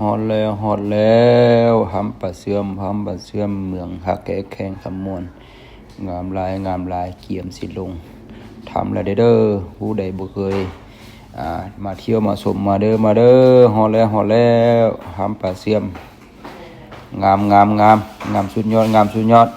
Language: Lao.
ຮອດແລ້ວ ຮອດແລ້ວ ຫຳປາເຊື່ອມ ຫຳປາເຊື່ອມ ເມືອງຮັກແຮກແຂວງຄຳມ່ວນ. ງາມຫຼາຍ ງາມຫຼາຍ ກຽມຊິລົງຖ້ຳແລ້ວເດີ. ຜູ້ໃດບໍ່ເຄີຍ ອ່າ ມາທ່ຽວມາຊົມ ມາເດີ ມາເດີ. ຮອດແລ້ວ ຮອດແລ້ວ ຫຳປາເຊື່ອມ. ງາມ ງາມ ງາມ ງາມສຸດຍອດ ງາມສຸດຍອດ.